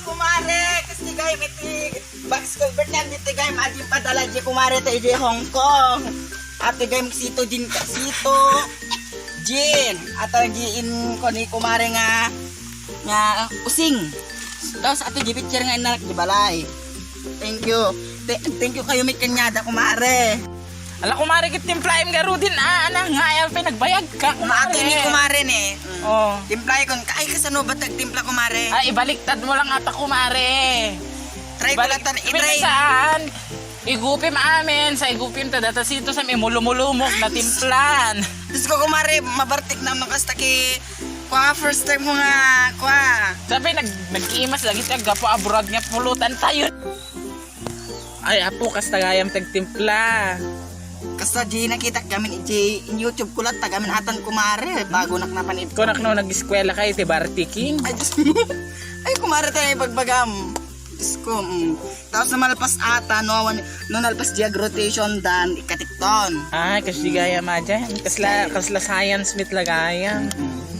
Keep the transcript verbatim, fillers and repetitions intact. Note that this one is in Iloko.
Kumare, kasi gayam iti box culvert na dito gayam, adin padala di kumare ta idi Hong Kong. Ate gayam sito din ka sito. Jin, ata giin ko ni kumare nga, nga using. Tapos ate gipicture nga inak di balay. Thank you. Te- thank you kayo may kanyada kumare. Ala, kumare, kit timplaem garuden, ah, ana, nga, ay, pinagbayag ka, kumare. Ate ni kumare ne. Mm. Oh. Timplae kon, ay, kasano ba tagtimpla, kumare? Ay, ibaliktad mo lang ata, kumare. Try ko lang tan, i-try. Saan? Igupim amin, sa igupim ta data sito sa imulumulumog na timplan. Diyos ko, kumare, mabartik na makasta ki, kwa, first time ko nga, kwa. Sabi, nag, nagkiimas lagi tayo, gapo abroad nga pulutan tayo. Ay, apo, kasta gayam tagtimpla. Kasta di nakita gamin iti YouTube ko lang, tagamin atan kumare, bago nak napan ito. Kunak no nag-eskwela kayo, ti Bartiking. Ay, Diyos mo. Ay, kumare tayo, ibagbagam. Diyos ko, mm. Tapos namalpas ata, no, awan, no nalpas di ag-rotation dan, ikatikton. Ay, kasi gayam aja. Kasla, kasla science meet lagayam. Mm.